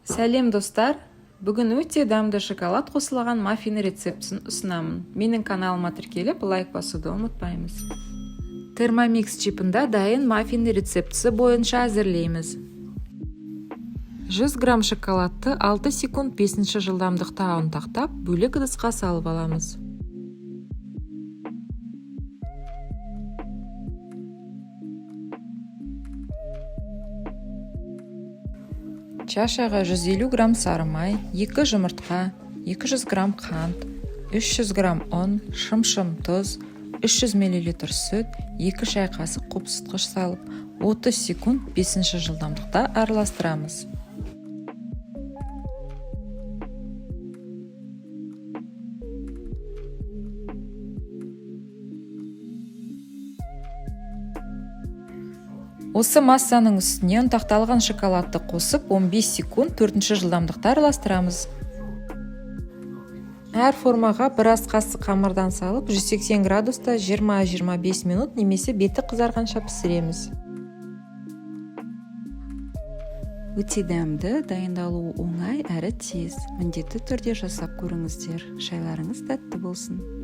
Сәлем, достар! Бүгін өте дәмді шоколад қосылған маффин рецептісін ұсынамын. Менің каналыма тіркеліп, лайк басуды ұмытпаймыз. Термомикс чипында дайын маффин рецептісі бойынша әзірлейміз. 100 грамм шоколадты 6 секунд 5 жылдамдықта ұнтақтап, бөлек ыдысқа салып аламыз. Чашаға 150 грамм сары май, 2 жұмыртқа, 200 грамм қант, 300 грамм ұн, шымшым тұз, 300 мл сүт, 2 шай қасық қопсытқыш салып, 30 секунд 5 жылдамдықта араластырамыз. Осы массаның үстіне ұнтақталған шоколадты қосып, 15 секунд 4 жылдамдықта араластырамыз. Әр формаға бір ас қасық қамырдан салып, 180 градуста 20-25 минут немесе беті қызарғанша пісіреміз. Өте дәмді, дайындалуы оңай әрі тез. Міндетті түрде жасап көріңіздер. Шайларыңыз тәтті болсын!